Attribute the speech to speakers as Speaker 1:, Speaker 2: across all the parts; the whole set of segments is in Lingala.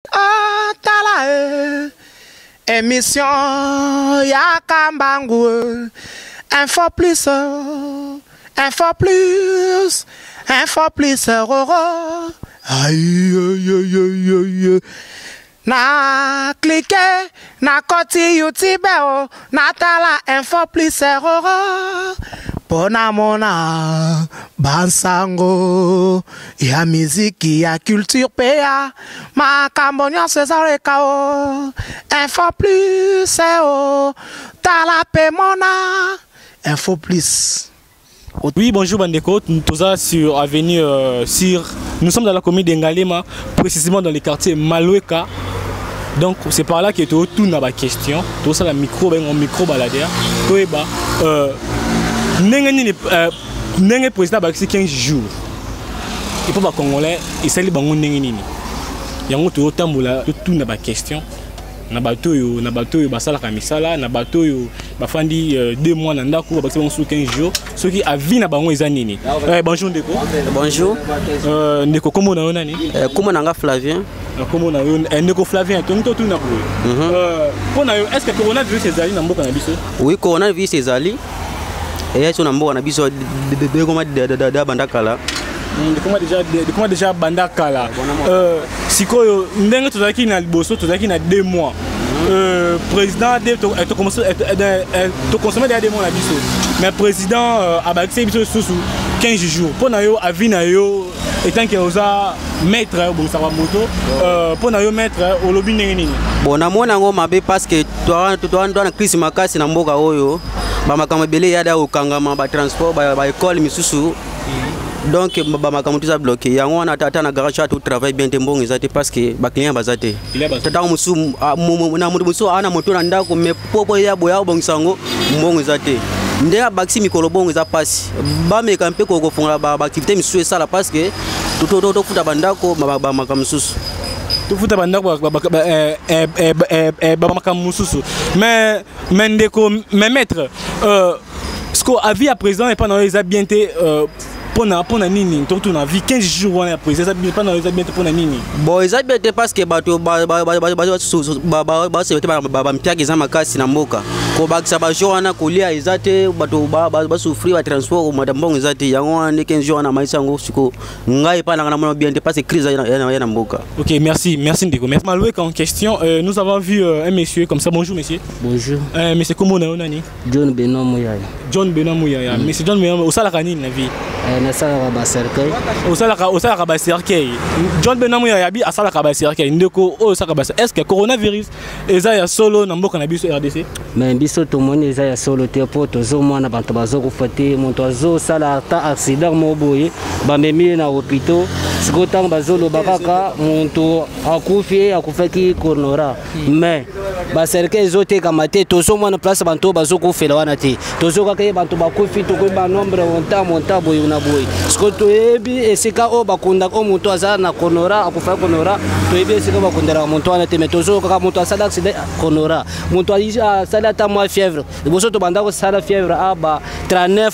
Speaker 1: Ah, tala eh. Émission ya Kambangu eh. Info plus eh. Info plus Info plus roro. Aïe aïe aïe aïe. Na cliquer na koti YouTube oh, na tala Info plus roro. Pona mona bansango ya miziki ya culture pe ya makambo nyonso ezaleka o Info plus o tala pe mona Info plus.
Speaker 2: Oui, bonjour Bandeko, nous sur avenue sur nous sommes dans la commune de Ngaliema, précisément dans le quartier Malueka. Donc c'est par là que tout tourne la question, tout ça la micro ben micro baladeur. Toyeba ndenge nini ndenge président bakisi 15 jours. Et pour ba congolais, esali bango ndenge nini. Yango to tambola tout na ba question. Na bato oyo, na bato oyo basalaka misala, na bato oyo bafandi 2 mois na ndako, babakisi bango sous 15 jours. Soki avis na bango eza nini? Bonjour ndeko.
Speaker 3: Bonjour.
Speaker 2: Ndeko, kombo na yo nani?
Speaker 3: Kombo na nga Flavien.
Speaker 2: Kombo na yo ndeko Flavien, tongi to tuna boye. Mpo na yo, est-ce que coronavirus ezali na mboka na biso?
Speaker 3: Oui, coronavirus ezali. Eya so na mboka na biso, de koma da banda kala.
Speaker 2: De koma déjà banda kala. Sikoyo ndenge tozalaki na liboso, tozalaki na 2 mois. Président de to to commencer to consommer déjà 2 mois na biso. Mais président abakisi biso susu 15 jours. Mpo na yo, avis na yo étant que oza maître obongisaka moto, mpo na yo maître olobi ndenge nini?
Speaker 3: Bon, namoni yango mabe parce que toa na crise makasi na mboka oyo, bamakambo ebele eyada kokangama, batransport, baekole misusu, donc bamakambo toza bloqué. Yango wana ata na garage to travaille bien te, mbongo eza te parce que baclient baza te. Ntango mosusu na moto mosusu aa na moto na ndako, mais po eya boya obongisa yango, mbongo eza te. Nde abakisi mikolo, bongo eza mpasi. Bameka mpe kofongola baactivité misusu esala parce que tofuta bandako, bamakambo mosusu.
Speaker 2: Tofuta bandako, bamakambo mosusu. Mais ndeko, mais maître, siko avis ya président epa na yo eza bien te mpona nini? Totuna avis 15 jours wana ya président eza bien, mpona yo eza bien te mpona nini?
Speaker 3: Bon, eza bien te parce que bato basebe te, bampiaka eza makasi na mboka. Kobakisa bajour wana, kolia eza te, bato basouffrir, batransport komata, mbongo eza te. Yango wana nde 15 jours wana maisa yango. Siko ngai epa nanga namona bien te parce que crise ya na mboka.
Speaker 2: Ok, merci, merci ndeko. Merci. Malouek en question, nous avons vu un monsieur comme ça. Bonjour monsieur.
Speaker 4: Bonjour.
Speaker 2: Monsieur, comment on a nani?
Speaker 4: John Benoît Mouyaya.
Speaker 2: John Benoît Mouyaya. Monsieur John Benoît, osalaka nini na vie?
Speaker 4: Nasalaka bacercueil.
Speaker 2: Osalaka bacercueil. John Benoît Mouyaya bi asalaka bacercueil. Ndeko oyo osalaka ba, est-ce que coronavirus eza ya solo na mboka na biso RDC?
Speaker 4: Mais biso tomoni eza ya solo te, mpo tozomona bato bazokufa te. Moto azosala ata accident moko boye, bamemi ye na hôpital. Sikoyo ntango bazoloba kaka moto akufi, ye akufaki corona, mais bacercueil ezotekama te. Tozomona place banto oyo bazokufela wana te. Tozokaka ye bato bakufi, tokoyi banombre monta monta boye na boye. Sikoyo toyebi esika oyo bakundaka oyo moto aza na corona, akufaki corona, toyebi esika bakundelaka moto wana te. Mais tozokaka moto asali accident, corona. Moto asali ata mwa fièvre, liboso tobanda kosala fièvre aba 39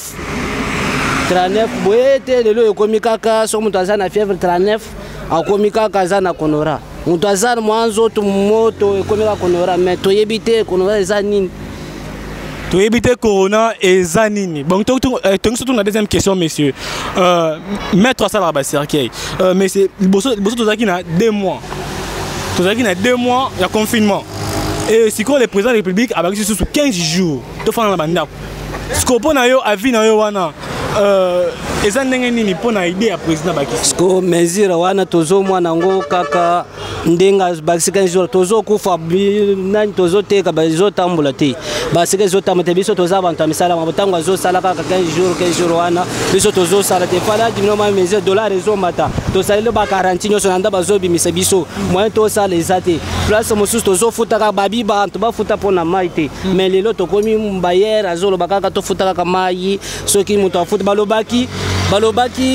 Speaker 4: 39 boye te. Lelo ekomi kaka soki moto aza na fièvre 39, akomi kaka aza na corona. Moto aza mwa nzoto moto, ekomi kaka corona. Mais toyebi te corona eza nini.
Speaker 2: Toyebi te corona eza nini. Bon, tongi surtout na deuxième question, monsieur maître asalaka bacercueil. Mais c'est liboso tozalaki na 2 mois, tozalaki na 2 mois ya confinement, et sikoyo le président de la République abakisi susu 15 jours tofanda na bandako. Sikoyo mpo na yo, avis na yo wana eza ndenge nini mpo na idée ya président bakisi?
Speaker 4: Siko mesure wana tozomona yango kaka ndenge bakisi 15 jours, tozokufa nani, tozoteka ezotambola te, basika ezotambola te. Biso toza banto ya misala mabo. Ntango azosala kaka 15 jours, 15 jours wana biso tozosala te. Fala diminuer ma mesure, dollar ezomata, tosaleli bagarantie nyonso na nda bazobimisa biso, moyen tosala eza te. Place mosusu tozofuta kaka babi, banto bafuta mpo na mai te. Mais lelo tokomi bayere azoloba kaka tofuta kaka mai. Soki moto afuta, balobaki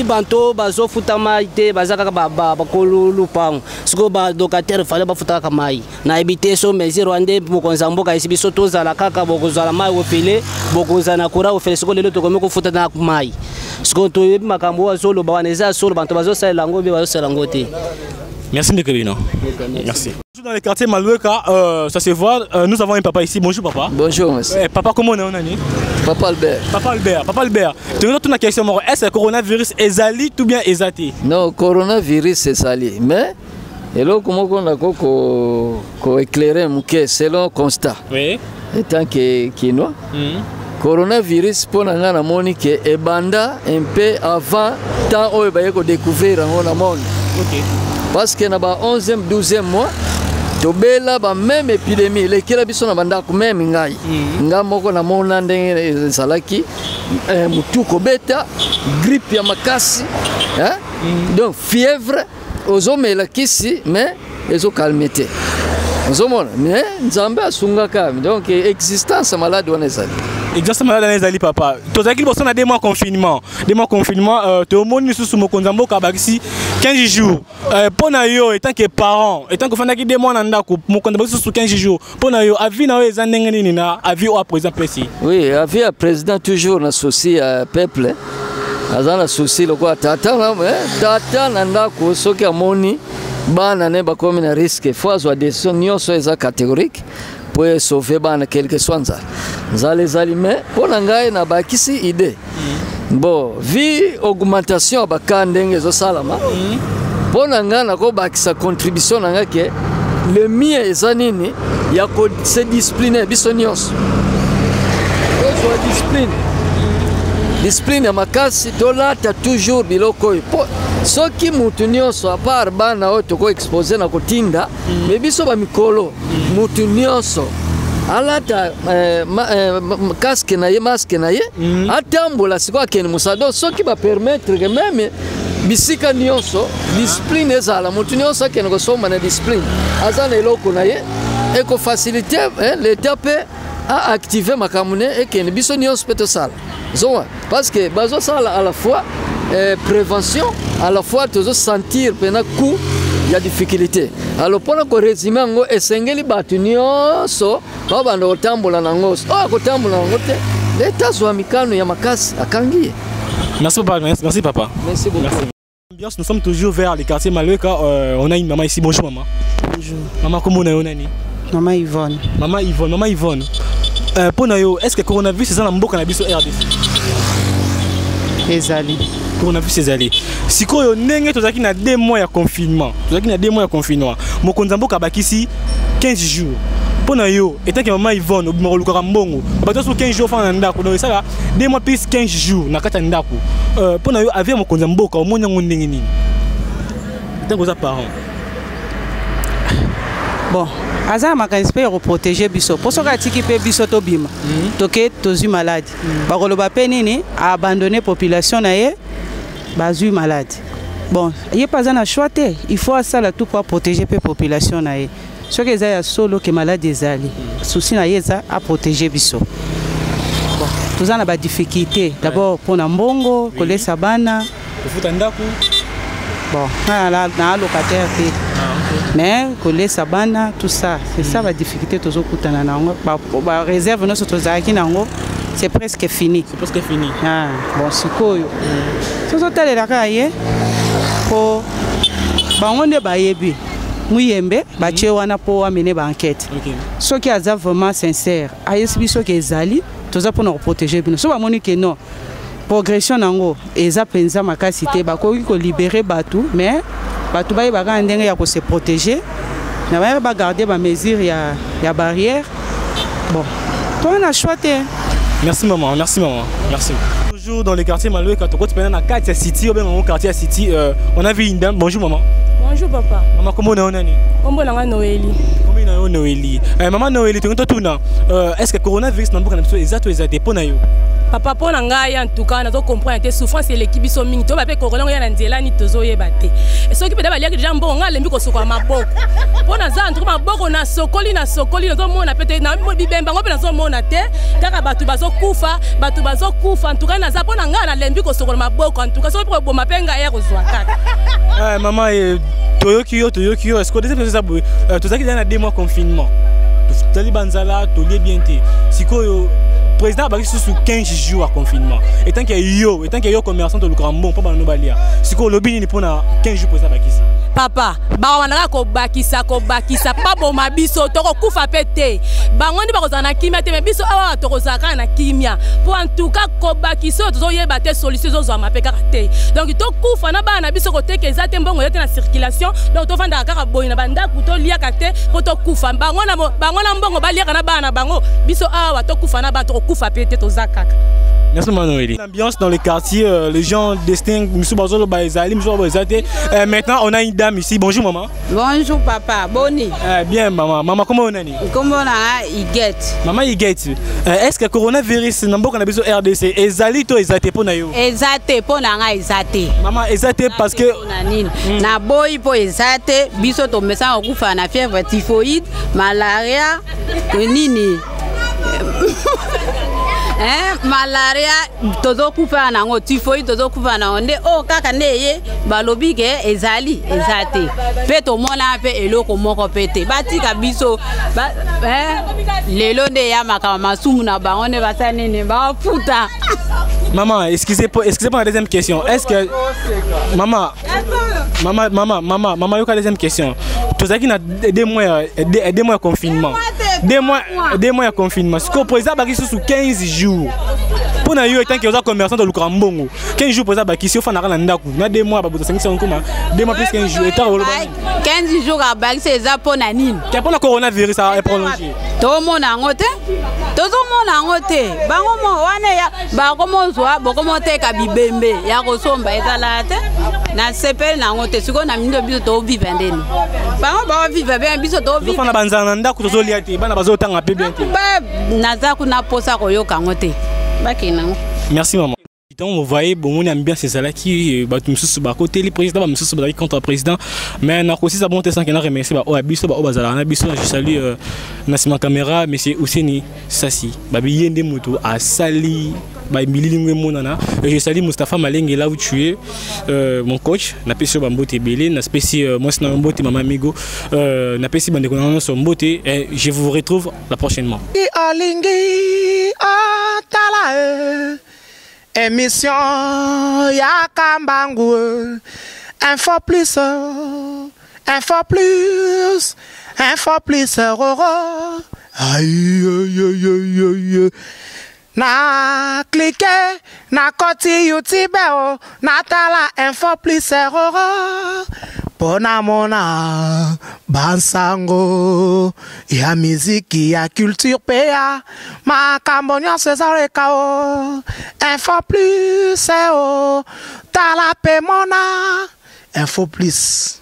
Speaker 4: banto bazofuta mai te, baza kaka bakolo lupango. Sikoyo balocataire fale bafuta kaka mai. Nayebi te so mesure wana nde mokonzi ya mboka esi biso tozala kaka bokozala mai ofele, bokozala na courant ofele. Sikoyo lelo tokomi kofuta na mai. Sikoyo toyebi makambo oyo azoloba wana eza ya solo, banto bazosalela yango mpe bazosalela yango te.
Speaker 2: Merci ndeko bino. Merci. Dans le quartier Malueka, ça se voit, nous avons un papa ici. Bonjour papa.
Speaker 5: Bonjour monsieur.
Speaker 2: Ouais, papa, comment on est?
Speaker 5: Papa Albert.
Speaker 2: Papa Albert, papa Albert. Tu as une question, est-ce que le coronavirus est zali ou bien ezati?
Speaker 5: Non, coronavirus est zali, mais eloko moko nako ko éclairer moke selon constat.
Speaker 2: Oui.
Speaker 5: Étant que Kinois. Coronavirus mpo na ngai namoni ke ebanda un peu avant temps oyo baye kodécouvrir yango na monde.
Speaker 2: Okay.
Speaker 5: Parce que na ba 11e 12e mois tobela ba même épidémie elekela biso na bandako meme ngai. Nga moko namona ndenge ezalaki motu kobeta grippe ya makasi, hein? Donc fièvre ozomela kisi mais ezokalme te, ozomona, mais Nzambe asungaka. Donc existence malade wana ezali.
Speaker 2: Existence malade wana ezali papa. Tozalaki liboso na 2 mois confinement, 2 mois confinement, tomoni lisusu mokonzi ya mboka abakisi 15 jours. Mpo na yo, étant que parent, étant que ofandaki 2 mois na ndako, mokonzi abakisi lisusu 15 jours, mpo na yo, avis na yo eza ndenge nini na avis oyo président pesi?
Speaker 5: Oui, avis ya président, toujours na souci ya peuple, aza na souci lokola tata na, tata na ndako. Soki amoni bana ne bakomi na risque, faut azwa décision nyonso eza catégorique po esauve bana, quelque soit nzala. Nzala ezali, mais mpo na ngai nabakisi idée. Bon, vu augmentation ya baka ndenge ezosalama, mpo na ngai nakobakisa contribution na ngai ke le mieux eza nini? Ya kose discipline, biso nyonso tozwa discipline, discipline ya makasi, tolata toujours biloko oyo, po soki mutu nyonso, à part bana oyo tokoexpose na kotinda, me biso bamikolo, mutu nyonso alata casque na ye, masque na ye, atambola sikoyo, akende mosala. Donc soki bapermettre ke même bisika nyonso discipline ezala, motu nyonso akende kosomba na discipline, aza na eloko na ye, ekofacilite l'État mpe aactive makambo ne ekende, biso nyonso mpe tosala zowa, parce que bazosala à la fois prévention, à la fois tozosentir mpena coup ya difficulté. Alors mpona korésume yango, esengeli bato nyonso babanda kotambola nango. Oyo akotambola nango te, leta azwa mikano ya makasi, akangi ye.
Speaker 2: Merci papa, merci, merci papa.
Speaker 5: Merci beaucoup.
Speaker 2: Merci. Ambiance, nous sommes toujours vers les quartiers Malueka. On a une maman ici. Bonjour maman.
Speaker 6: Bonjour.
Speaker 2: Maman, comment on est nani?
Speaker 6: Maman Yvonne.
Speaker 2: Maman Yvonne, maman Yvonne. Pona yo, est-ce que coronavirus eza na mboka na biso RDC?
Speaker 6: Ezali.
Speaker 2: Coronavirus ezali. Sikoyo ndenge tozalaki na 2 mois ya confinement. Tozalaki na 2 mois ya confinement. Mokonzi ya mboka abakisi 15 jours. Pona yo, étant que maman Yvonne, obima kolukaka mbongo, bato so 15 jours fana na ndako, donc esala 2 mois plus 15 jours na kati ya ndako. Pona yo, avis ya mokonzi ya mboka, omoni yango ndenge nini? Ntango oza parent.
Speaker 6: Bon, aza na makanisi mpe ya koprotege biso, mpo soki atiki mpe biso tobima, toke tozwi maladi, bakoloba mpe nini? Aabandonne population na ye, bazwi maladi. Bon, ye mpe aza na choix te, il faut asala tout po aprotéger mpe population na ye. Soki eza ya solo ke maladi ezali, souci na ye eza aprotéger biso. Bon, toza na badifficulté d'abord mpona mbongo, kolesa bana,
Speaker 2: kofuta ndako.
Speaker 6: Bon, nga na locataire te, mais kolesa bana, tout ça, c'est ça badifficulté tozokutana na yango. Baréserve nyonso tozalaki na yango, c'est presque fini.
Speaker 2: C'est presque fini.
Speaker 6: Ah, bon, sikoyo tozotalela kaka ye, mpo bango nde bayebi. Muyembe batie wana mpo amene baenquête. Soki aza vraiment sincère, ayesi biso ke ezali, toza mpona koprotéger bino. So bamoni ke non, progression nango eza mpenza makasi te, bakoki kolibérer bato, mais bato bayeba kaka ndenge ya kose protéger na bayeba bagarde bamesure ya barrière. Bon, toza na choix te.
Speaker 2: Merci maman, merci maman, merci. Toujours dans les quartiers Malueka, tokoti pena na kati ya city, ou bien mon quartier ya city, on a vu une dame. Bonjour maman.
Speaker 7: Bonjour papa.
Speaker 2: Maman, comment on est?
Speaker 7: Kombo na nga Noélie.
Speaker 2: Comment on est Noélie? Maman Noélie, tu tuna. Est-ce que coronavirus na mboka na biso eza to eza te, pona yo?
Speaker 7: Papa, mpo na ngai, en tout cas nazo comprendre te. Souffrance eleki biso mingi. Toyeba mpe corona ya na nzela nini, tozoyeba te. Soki mpe baliaki deja mbongo, ngai alembi kosokola maboko, mpo naza en tout cas maboko nasokoli, nasokoli, nazomona mpe te bibemba yango mpe nazomona te. Kaka bato bazokufa, bato bazokufa. En tout cas naza, mpo na ngai nalembi kosokola maboko. En tout cas soki mpe koboma mpe ngai ya kozwa kaka.
Speaker 2: Maman, toyoki yo, toyoki yo. Est-ce que deuxième eza boye, tozalaki deja na 2 mois confinement, tozali banzala, tolie bien te. Sikoyo président abaki susu 15 jours ya confinement. Étant que yo, étant que yo commerçant, tolukaka mbongo mpo bana balia, sikoyo olobi nini mpona 15 jours président abakisi?
Speaker 7: Papa, bakobanda kaka kobakisa kobakisa, baboma biso, tokokufa mpe te. Bango nde bakozala na kimia te, me biso awa tokozala kaka na kimia. Mpo en tout cas kobakisa oyo tozoyeba te, solution ezozwama mpe kaka te. Donc tokufa na bana na biso, koteka eza te, mbongo eza te na circulation. Donc tovandaka kaka boye na bandako, toliaka te mpo tokufa. Bango na, bango na mbongo baliaka na bana na bango, biso awa tokufa na bana, tokokufa mpe te, toza kaka.
Speaker 2: Merci Manoëli. L'ambiance dans les quartiers, les gens distinguent Moussou Bazolo Baezali, Moussou Baezate. Maintenant, on a une dame ici. Bonjour maman.
Speaker 6: Bonjour papa, boni.
Speaker 2: Bien maman. Maman, comment on est?
Speaker 6: Comment on a Iguette?
Speaker 2: Maman Iguette, est-ce que coronavirus dans mboka na biso RDC ezali to ezate pona yo?
Speaker 6: Ezate pona nga ezate.
Speaker 2: Maman, ezate parce que
Speaker 6: na nini? Na boyi po ezate, biso to mesa okufa na fièvre typhoïde, malaria, nini? Hein, malaria tozokufa nango, typhoïde tozokufa nango, nde oyo kaka nde eye balobi ke ezali eza te, mpe tomona mpe eloko moko mpe te. Batika biso ba, hein, lelo nde eya makambo masumu na bango nde basala nini, bafuta.
Speaker 2: Maman, excusez pour la deuxième question. Est-ce que maman, maman, maman, maman, maman, yoka deuxième question. Tozalaki na 2 mois ya confinement. 2 mois ya confinement. Sikoyo président abakisi susu 15 jours. Mpo na yo, etanke oza commerçant, tolukaka mbongo. 15 jours président abakisi, ofandaka na ndako. Na 2 mois babuta sangisi yango koma 2 mois plus 15 jours. Etaka oloba nini?
Speaker 6: 15 jours abakisi eza mpo na nini?
Speaker 2: Ke mpo na coronavirus a prolongé.
Speaker 6: Tomona yango te, tozomona yango te. Bango mo wana ya bakomozwa, bokomoteka bibembe ya kosomba ezalaka te. Nasepeli na yango te. Sikoyo na mindo biso tovivre ndeni? Bango baovivre bien, biso tovivre.
Speaker 2: Tozofanda banzala na ndako, tozolia te, bana bazotanga mpe bien te.
Speaker 6: Naza kuna mposa koyoka yango te, bakende yango.
Speaker 2: Merci maman. Donc vous voyez, bon, ambiance ezalaki, bato mosusu bakoteli président, bamosusu bazalaki contre président, mais nakosisa bon te sans que na remercier baoyo ya biso, baoyo bazalaka na biso. Je salue na nsima caméra monsieur Ouseni Sasi babi, ye nde moto asali bamililingo emonana. Et je salue Mustapha Malenge, là où tu es, mon coach, napesi yo bambote ebele, napesi mwasi na yo mbote, mama Amigo, napesi bandeko na nyonso mbote et je vous retrouve la prochainement.
Speaker 1: Olingi otala e émission ya Kambangu, Info Plus, Info Plus, Info Plus roro. Aïe aïe aïe aïe, na clique, nakoti YouTube o, natala Info Plus roro mpo namona bansango ya miziki, ya culture mpe ya makambo nyonso ezaleka o. Info Plus o, tala mpe mona Info Plus.